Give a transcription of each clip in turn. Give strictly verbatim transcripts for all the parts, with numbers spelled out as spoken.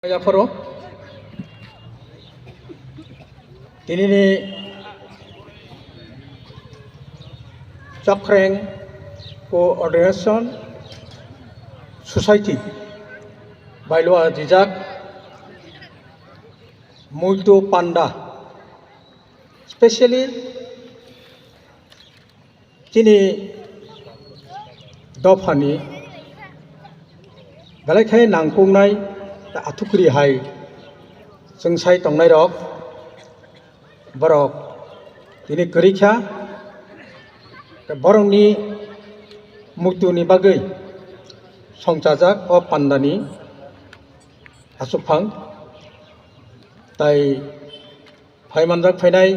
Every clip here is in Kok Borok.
Yaphoro tinini Chakreng Coordination Society bai lua jijak muitu panda, specially chini dophani belai khe nangkuknai tei athukri hai chwng sai tongnairok, borok tini kwrwi kha, tei borokni muituni bagwi songchajak o pandani achukphang. Tai phai manjak phainai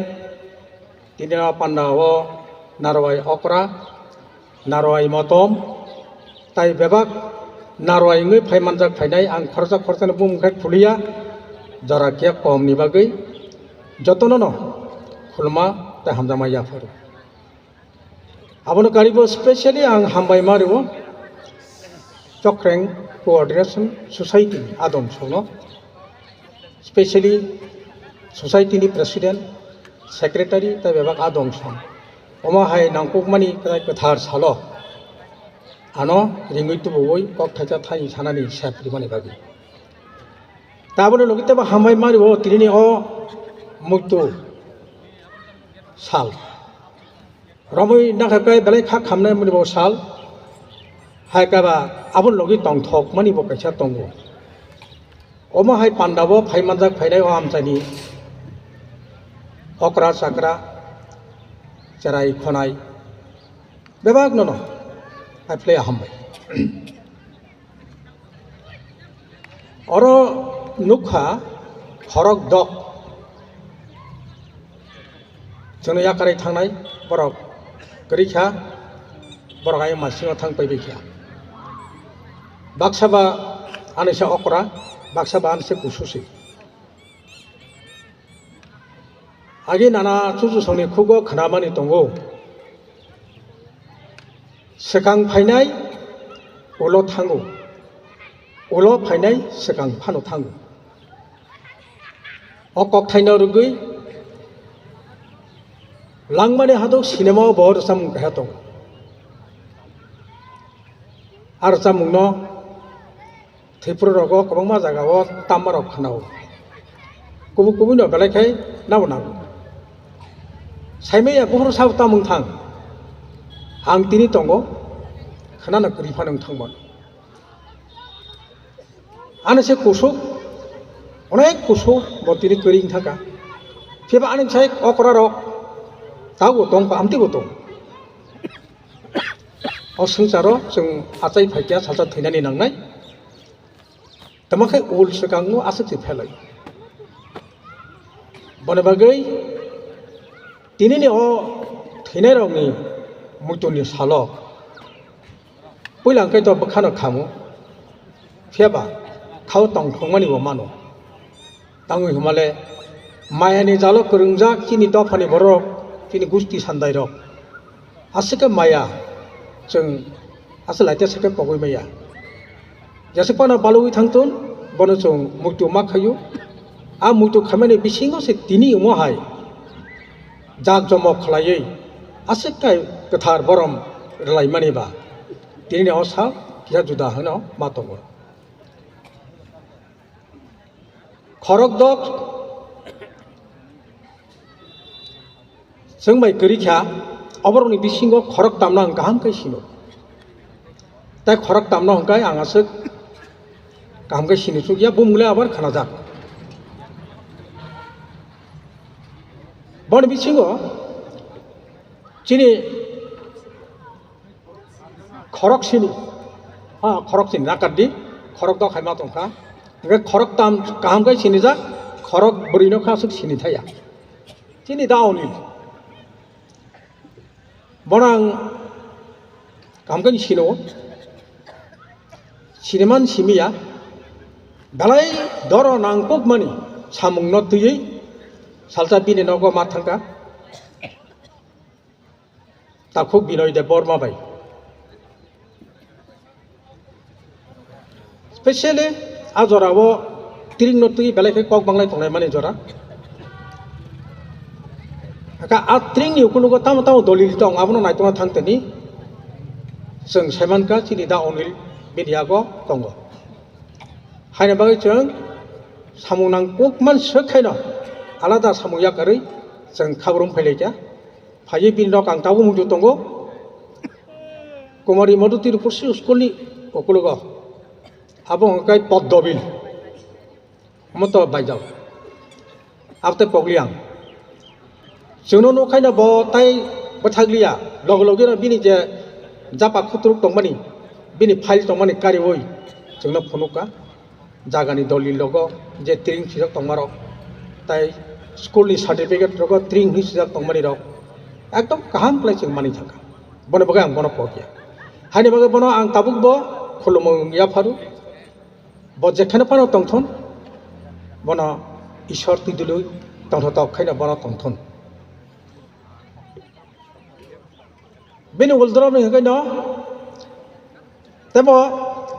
tini o panda o narwai okra, narwai motom, tai bebak narwai wngwi phai manjak phainai. Ang khoroksa khoroksani bumung khe khuliya, jora kiya kom ni bagwi jotono no khulma tei hamjakma yapharo. Abono karibo specially ang hambai ma rwo Chakreng Coordination Society ni adong songno, specially society ni president, secretary tei bebak adong song. Omo hai nangkukmani kwthar salo ano ringwi tubuwi kok thaisa thani sanani sep rimani bagwi. Taboni logi tebo hambai ma rwo tinini o muitu sal. Romwi nakha khe belai kha khamnai muni bo sal. Hai khe ba aboni logi tongthok mani bo kaisa tongo. Omo hai panda bo phai manjak phainai o amchaini okra chakra cherai khonai bebak nono hai phlai hambai. Oro nukha khorok dok. Chwngno yakarwi thangnai borok kwrwi kha, borok ayang masingo thang paibai kha. Baksa ba anisa okra, baksa ba anise kusu se. Agi nana chuchusongni khugo khnamani tongo. Swkang phainai ulo thango, ulo phainai swkang phano thango. O kokthaino rwgwi langmani hadok sinimao bo rwchapmung kaisa tongo. A rwchapmungno Tripura rogo kwbangma jaga o tamma rok khwnao. Kubui kubui no belai khai nabo nango. Saimaya buphuru sabo tamung thang. Ang tini tongo, khwnano kwrwi phano wng thangmano. Ano se kusuk, onek kusuk bo tini kwrwi wng thangkha. Phiba ani sai okra rok tabo tong, amtwi bo tong. O swngcharo chwng achai phaikya salsa thwinani nangnai. Tamo khe ul swkango aswk se phelai. Boni bagwi tinini o thwinairokni muitunni salo puila hwnkhe to bwkhano khamu, phiyaba khao tongthokmani bo mano. Tangwi hwnmale mayani jalo kwrwngjak chini dophani borok, chini gusti sandairok. Aswk khe maya, chwng aswk laite aswk khe pogwi maya. Jeswk phano balugwi thangthun, bono chwng muitu ma khaio. A muitu khaimani bisingo se tini omo hai jak jomok khlaiwi aswk khe kwthar borom rwlaimani ba tinini o sal kisa juda hwnwi ma tongo. Khorok dok chwng bai kwrwi kha, oborokni bisingo khorok tamno ang kaham khe sino. Tai khorok tamno hwnkhe ang aswk kaham khe sini chukya, bumung le abar khanajak. Boni bisingo chini khorok sini, ha, khorok sini nakar di, khorok dok hai ma tong kha. Hingke khorok tam kaham khe sinijak, khorok bwrwi no kha aswk sini thaya. Chini da oni. Bono ang kaham khe sino. Siniman simiya. Belai doro nangkukmani samungno twiwi salsa bini nogo ma thangkha. Takhuk Binoy Debbarma bai. Specially a jorao Tring no twi belai khe kok banglai tongnai mani jora. Aka a tring ni ukulugo tamo tamo dolil tong, abono naitona thang tani. Chwng saimankha chini da Onil bini yago tongo. Haini bagwi chwng samung nang kuk man swk khaino alada samung yakarwi chwng khabrung phailaikha. Phaiwi bini rok ang tabuk mungju tongo. Kumari Madhu Tirupursi school ni ukulugo. Abo hwnkhe Poddobil. Omo to baijak. Abo tei pokliang. Chwngno nukhaino bo tai bwthakliya. Loge loge no bini je japa khutruk tongmani, bini file tongmani kariwi chwngno phunukha. Jagani dolil rogo je tring swijak tongmarok, tai school ni certificate rogo tring hwnwi swijak tongmani rok ekdom kaham khlai chwng manwi thangkha. Bono bagwi ang bono pokya. Haini bagwi bono ang tabuk bo khulumung yapharu. Bo jekheno phano tongthun, bono Ishwar twidulwi tongthotok khaino bono tongthun. Bini uldoromni hwnkhe no tebo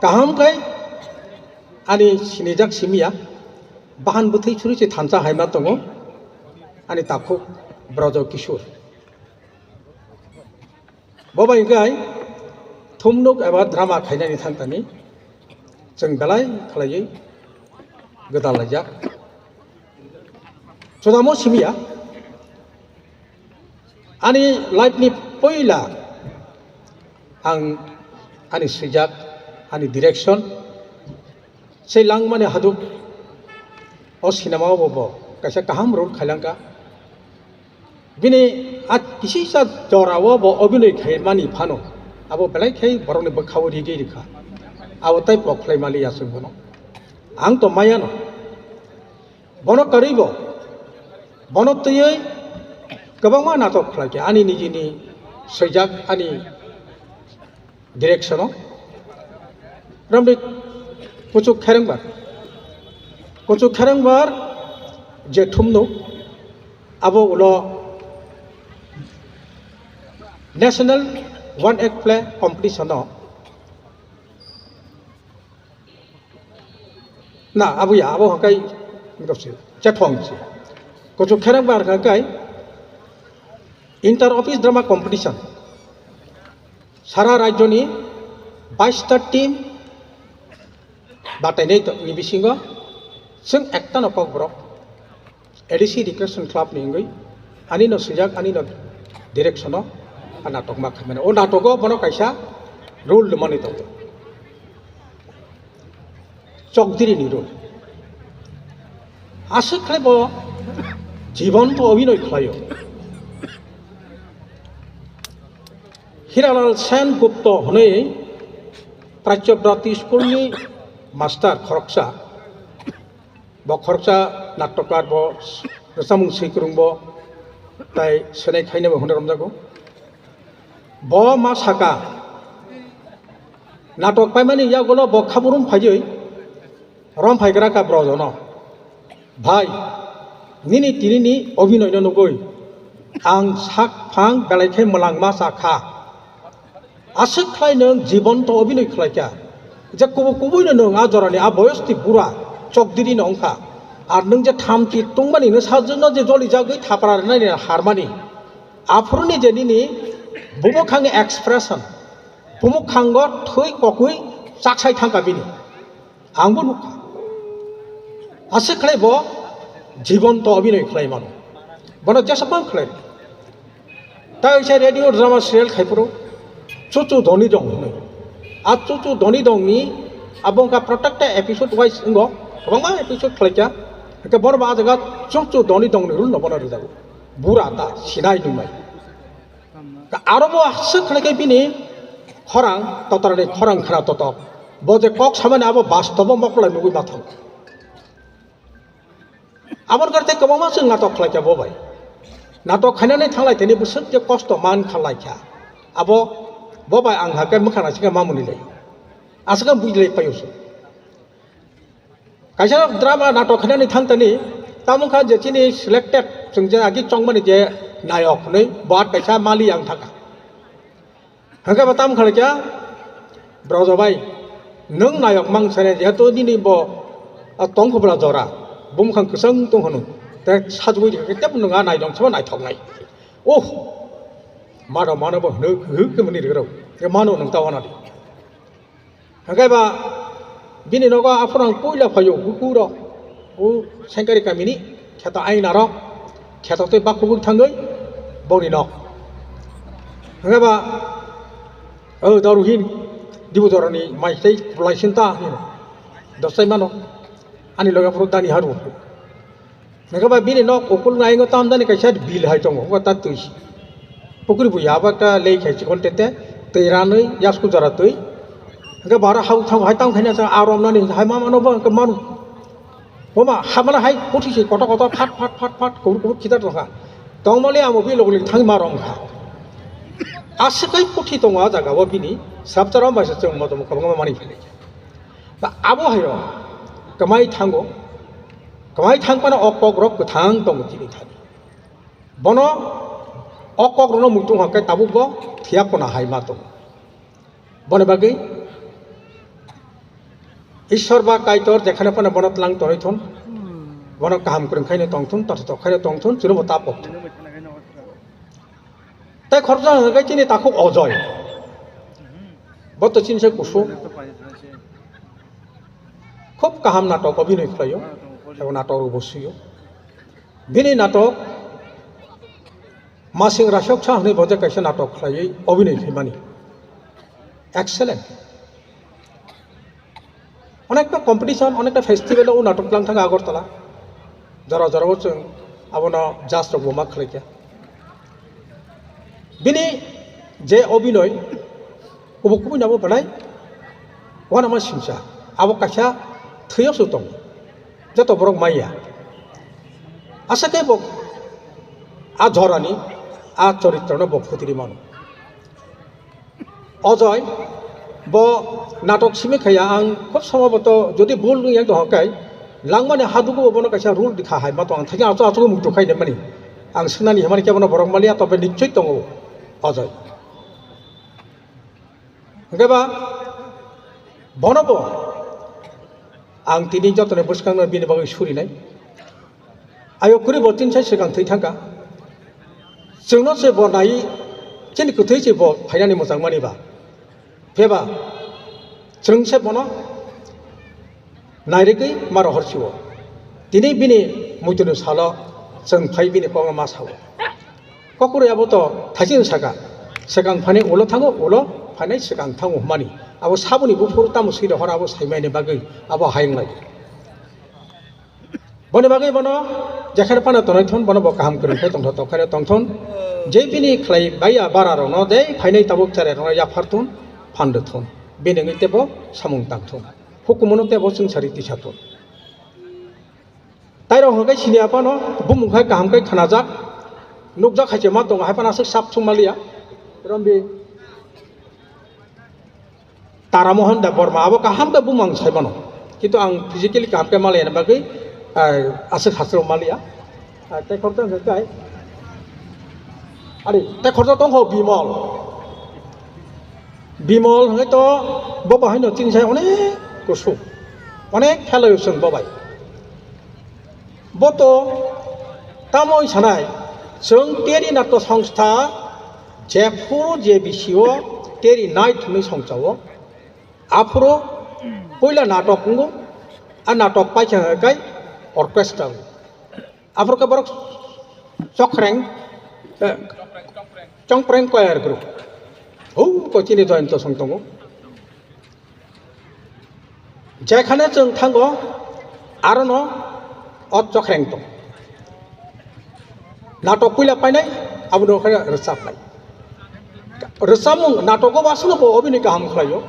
kaham khe ani sinijak simiya, bahan bwthwi suri se thansa haima tongo ani takhuk Brojo Kishore. Bo bai hwnkhe thumnuk eba drama khainani thangtani chwng belai khlaiwi gwdal laijak. Chudamo simiya ani life ni poila ang ani swijak ani direction Sei langmani haduk o cinema o bo, bo kaisa kaham role khailangkha. Bini a kisisa jora o bo obhinoi khaimani phano abo belai khai borokni bwkha o rigi rikha. Abo tai pok khlai mali ya chwng bono. Ang to maya no. Bono karwi bo. Bono twiwi kwbangma natok khlaikha ani nijini swijak ani direction o. Romri kuchuk kherengbar. Kuchuk kherengbar je thumnuk abo ulo National One Act Play Competition o. Na, abo ya, abo hwnkhe, wngkha se, chethong se. Kuchuk kherengbar hwnkhe Inter Office Drama Competition. Sara rajyoni baista team batainai to-, ni bisingo chwng ekta no kokborok A D C Recreation Club ni wngwi ani no swijak, ani no direction o a natok ma khaimani. O natogo bono kaisa role rwmani tongo. Chokdiri ni role. Aswk khlai bo jibon to obhinoi khlaio. Hiralal Sen Gupta hwnwi Prachya Bharati School ni master khoroksa, bo khoroksa naktokar, bo rwchapmung swikwrwng bo, tai senai khaina bo hwnwi romjago. Bo ma saka, natok paimani yagulo bo khaburum phaiwi rom phaigra ka Brojono. Bhai, nini tinini obhinoino nugwi ang sak phang belai khe mwlangma cha kha. Aswk khlai nwng jibon to obhinoi khlai kha. Je kubu kubuino nwng a jorani a boyos ti bura chokdiri no wngkha. Ar nwng je thamchi tungmani nwng sajwkno je joli jagwi thapra rwnai ni harmani. Aphuruni je nini bumukhangi expression, bumukhango thwi kokwi chaksai thangkha bini. Ang bo nukha. Aswk khlai bo jibon to obhinoi khlai mano. Bono jesa phang khlai. Tai se radio drama serial khai phuru Chuchu Doni Dong hwnwi. A Chuchu Doni Dong ni abo wngkha protecta episode wise wngo. Kwbangma episode khlai kha. Hwnkhe bono bo a jaga Chuchu Doni Dong ni role no bono rwjago. Bura ta sinai nungnai. Aro bo aswk khlai khe bini khorang, totorani khorang khna totok. Bo je kok samani abo bastobo moklai nugwi ma thango. Aboni kar tei kwbangma chwng natok khlai kha bo bai. Natok khainani thanglai tini bwswk je kosto man kha lai kha. Abo bo bai ang hakhe mwkhang naisingkhe mamuni lai. Aswk ang bujilai paio se. Kaisa drama natok hinani thangtani, tamo kha je chini selected, chwng je agi chongmani je nayok hinwi, bo at kaisa mali ang thangkha. Hwnkhe bo tamo kha kya, Brojo bai, nwng nayok mang sene, jehetu nini bo A tongkho bwla jora, bumkhang kwchang tong hwnwi, tei sajagwi rikha khe tebo nwng a nailong sabo naithoknai. Oh, mano mano bo hwnwi hwnwi khe mwnwi rwrw, tei mano nwng ta wanadi. Hwnkhe ba bini nogo aphuru ang puila phaio, bukurok, o Sengkari kamini kheto ainarok, kheto tei bakhubui thangwi bongni nok. Hwnkhe ba, o Daruhin, Dibujorani mai tei kwplai sinta hwnwi dosai mano, ani loge aphuru dani haru. Nokhe ba bini nok ukul naingo tamjani kaisa bil hai tongo, o ta twi. Pukri buya abo ekta lei khai chikon tete, twi ranwi yasku jora twi. Hwnkhe bara hau thang hai tang khaina sa arom nani hai ma mano bo hwnkhe manu. Bo ma hamala hai puthi se koto koto phat phat phat phat kubur kubur khitar tongkha. Tongmali amo bi logli thang ma romkha. Aswk kai puthi tongo a jaga o bini, srapcharo bai se chwng motom kwbangma mani philai. Ba abo hai rok kwmai thango. Kwmai thang phano o kok rok kwthang tongo tini thani. Bono o kok rokno muitung hwnkhe tabuk bo thiya khona hai ma tongo. Boni bagwi Ishwar ba Kaitor jekhane phano bono tlang tonwi thun. Bono kaham kwrwng khaino tong thun, tothotok khaino tong thun, chwrwngbo ta pok thun. Tei khoroksa hwnkhe chini takhuk Ojoy. Bo to chini se kusu. Khub kaham natok obhinoi khlaio, ebo natok rokbo suio. Bini natok Masing Rasok Sa hwnwi bo je kaisa natok khlaiwi obhinoi khaimani. Excellent. Onekta competition, onekta festival o natok tlang thang Agartala. Jora jora o chwng abono judge rok bo ma khlaikha. Bini je obhinoi, kubuk kubui nabo belai uanama singsa. Abo kaisa thwiyo se tongo. Joto borok maya. Asa khe bo a jorani, a choritrono bo phutiri mano. Ojoy, bo natok simi khaya ang khub somboboto jodi bul wngya tongkha khe, langmani hadugo bono kaisa rule dikha hai ma tong ang thangya achu achu muitu khai de mani. Ang swnani himani khe bono borok maliya tobe nichoi tongo Ojoy. Hwnkhe ba bono bo ang tini jotoni bwskangno bini bagwi surinai. Ayo kwrwi bo tin sai swkang thwi thangkha. Chwngno se bo nai, chini kwthwi se bo phainani mwchangmani ba. Pheba chwng se bono nairigwi ma rohor sio. Tini bini muituni salo chwng phai bini kokno ma sao. Kokrwi abo to thaising saka, swkang phainai ulo thango, ulo phainai swkang thango hwnmani. Abo saboni buphuru tamo swi rohor abo saimani bagwi abo hayung lai. Boni bagwi bono jekhare phano tonwi thun, bono bo kaham kwrwng khe tongtho, tongkhaino tongthun. Je bini khlai baiya bara rokno, je phainai tabuk chare rokno yaphar thun, phan rw thun. Bini wngwi teibo samung tang thun. Hukumono teibo chwngsari tisa thun. Tairok hwnkhe sini aphano bumung khai kaham khai khnajak, nukjak hai se ma tongo, hai phano aswk sap sung maliya. Rombi. Tara Mohan Debbarma, abo kaham khe bumung ang sai mano. Kintu ang physically kaham khe maliya bagwi, ah, aswk hasteo maliya. Ah, tei khoroksa hwnkhe kai. Ari, tei khoroksa tongkho Bimol. Bimol hwnkhe to bo bahai no chini sai onek kusu. Onek khelai chwng bo bai. Bo to tamo wng sanai, chwng Teri Natya Songstha jephuru je bisio Teri Night hwnwi songchao, aphuru puila natok wngo, a natok paikha hwnkhe orchestra wngo. Aphuru khe borok Chokhreng, eh, Chongpreng Choir Group. Hau ko chini Joyonto song tongo. Jekhane chwng thango, arono o Chokhreng tong. Natok puila painai, abono khe rwchapnai. Rwchapmung natogo bo aswkno bo obini kaham khlaio.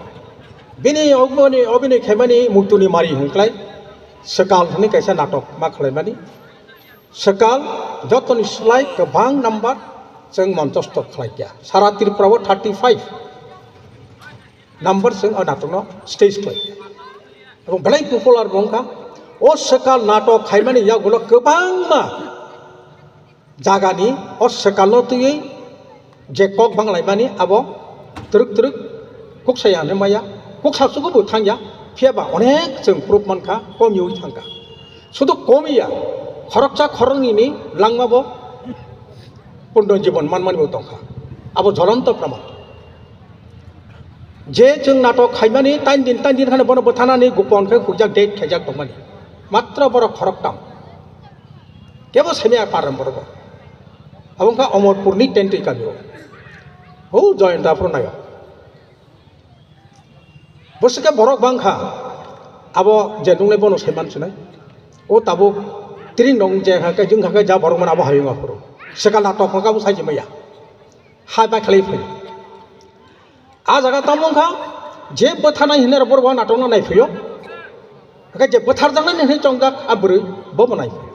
Bini obini, obini khaimani muituni mari hwnklai. Swkal hwnwi kaisa natok ma khlaimani. Swkal jotoni slai kwbang number chwng monchosto khlaikha. Sara Tripura o thirty five number chwng o natok no stage khlai. Abo belai popular bo wngkha. O swkal natok khaimani yagulo kwbangma jagani o swkal no twiwi je kok banglaimani abo twrwk twrwk kuksa ya hinwi maya, kuksa chugo bo thangya. Phiya ba onek chwng proof mankha, komiwi thangkha. Sudu komiya, khoroksa khoroknwini langma bo purno jibon manmani bo tongkha. Abo jolonto praman. Je chwng natok khaimani, tain din, tain din khani bono bwthanani gopon khe hujak date khaijak tongmani. Matro borok khoroktam. Kebo semiya param borok bo. Abo wngkha Omorpurni Tentwi kamio. Hou Joyanta phuru nayo. Bwswk khe borok bangkha, abo je nungnai bono sai mansinai. O tabuk tring nong je kha khe, jwng kha khe ja borok mano abo hayung aphuru. Swkal natok hwnkha abo sai se maya. Hai bai khlai phai. A jaga tamo wngkha, je bwtharnai hinwi borok bo natok no nai phaiyo. Hwnkhe je bwtharjaknai hinwi chongjak a bwrwi, bo bo nai phaiyo.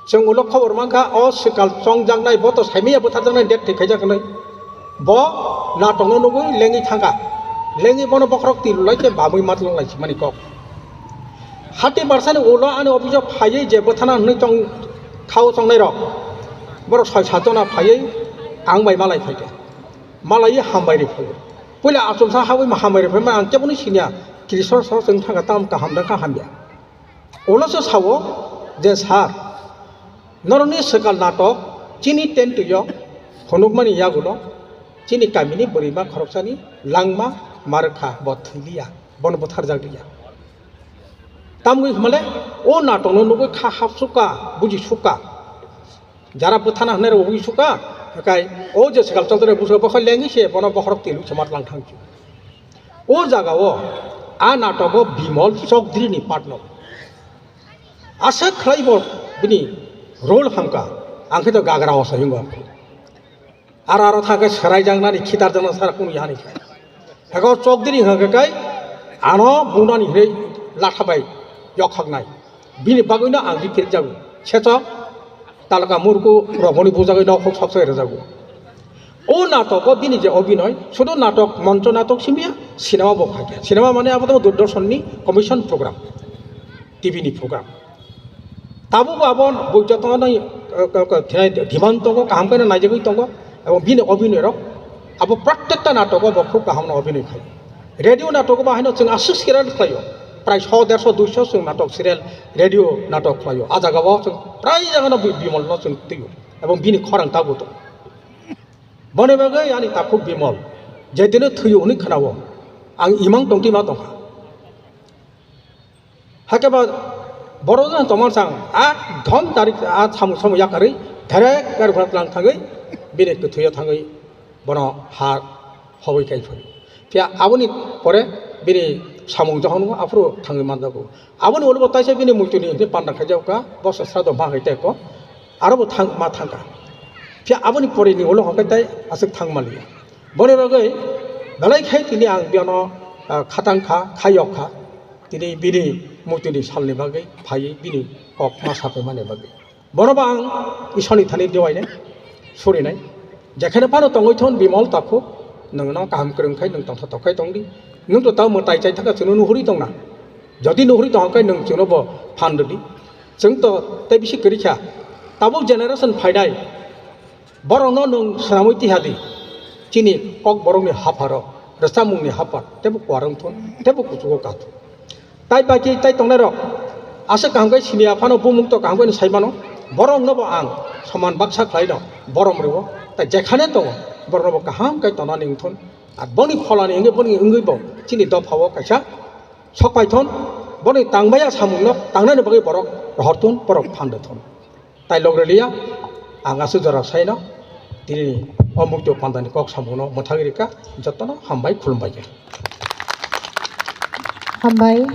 Chwng ulo khobor mankha, o swkal chongjaknai, bo to saimaya bwtharjaknai date thik khaijak hinwi. Bo natokno nugwi lengwi thangkha. Lengwi bono bokhorok twi rwlai khe bamwi matlong lai simani kok. Hati barsani ulo ani office-o phaiwi je bwthana hinwi chong, khao chongnairok. Borok soi satjona phaiwi ang bai malai phaikha. Malaiwi hambai rwi phaio. Puila achomsa habwi ma hambai rwi phaima ang keboni siniya. Krisor soro chwng thangkha, tam kaham da kha hamya. Ulo se sao je, "Sir, norokni swkal natok chini Tentwio phunukmani yagulo chini kamini bwrwima khoroksani langma ma rwkha, bo thwiliya, bono bwtharjakliya." Tamgwi hwnmale o natokno nugwi kha hapsukha, bujisukha. Jara bwthana hwnwi rw ui suka, hakai o je swkal chwltwrwi buso bokhok lengwi se bono bokhorok twi lwi se matlang thang si. O jaga o a natok o Bimol Chokdri ni partner. Aswk khlai bo bini role hamka, ang khe to gagra o sai wngkha. Aro aro thang khe swraijaknani khitarjakna sara kunu yani khe. Heko Chokdri hwnkha khe kai ano bunani hinwi latha bai yokhaknai. Bini bagwino ang di phirjago. Sechok talka murku rokmani bujagwi nokhok sok sok rwjago. O natogo bini je obinoy, sudu natok, moncho natok simiya, cinema bo khaikha. Cinema mane abo to Doordarshan ni commission program, T V ni program. Tabukbo abo bo jotono, eh, eh, eh, thinai demand tongo, kaham khe naijagwi tongo, ebong bini obinoy rok abo prottekta natogo bo khub kaham no obinoy khai. Radio natogo bo haino chwng aswk serial khlaio, prai so, derso, duiso chwng natok serial, radio natok khlaio. A jaga o chwng prai jaga no bi-, Bimol no chwng twiyo, ebong bini khorang tabuk tongo. Boni bagwi ani takhuk Bimol jedino thwiyo hwnwi khwnao, ang imang tongtwi ma tongkha. Hakhe ba borok jani tongma sang, ekdom tarik a samung samung yakarwi direct gari ghora tlang thangwi bini kwthwio thangwi bono ha hobwi kai phai. Phiya aboni pore bini samung jokhon aphuru thangwi manjago. Aboni ulo bo taisa bini muitu ni hwnwi panda khaijak kha, bosa srado ma hai tei ko, aro bo thang, ma thang kha. Phiya aboni pore ni ulo hwnkhe tei aswk thang manliya. Boni bagwi belai khai tini ang biyano, ah, khatang kha, khayok kha. Tini bini muitu ni salni bagwi phaiwi bini kok ma sapai mani bagwi. Bono bo ang Isorni thani dewainai, surinai. Jekheno phano tongwi thon Bimol takhuk, nwngno kaham kwrwng khai nwng tongthotok khai tongdi. Nwng to tamo tai chai thangkha chwngno nuhuri tongna. Jodi nuhuri tongkha khe nwng chwngno bo phan rwdi. Chwng to tei bisi kwrwi kha. Tabuk generation phainai. Borokno nwng swnamwi tihadi, chini Kokborokni hapharo, rwchapmungni haphar, teibo kuarwng thun, teibo kuchugo kathun. Tai baki tai tongnairok, aswk kaham khe siniya phano bumung to kaham khe sai mano, borokno bo ang soman baksa khlaino, borom rwo, tai jekhane tongo, borokno bo kaham khe tonani wngthun. Ar boni pholani wngwi boni wngwi bo chini dophao kaisa sokpaithun, boni tangbaiya samungno tangnani bagwi borok rohorthun, borok phanrwthun. Tai logreliya, ang aswk jora saino tini o mukti pandani kok samungno mwthagwi rikha, jotono hambai khulumbai kha. Hambai.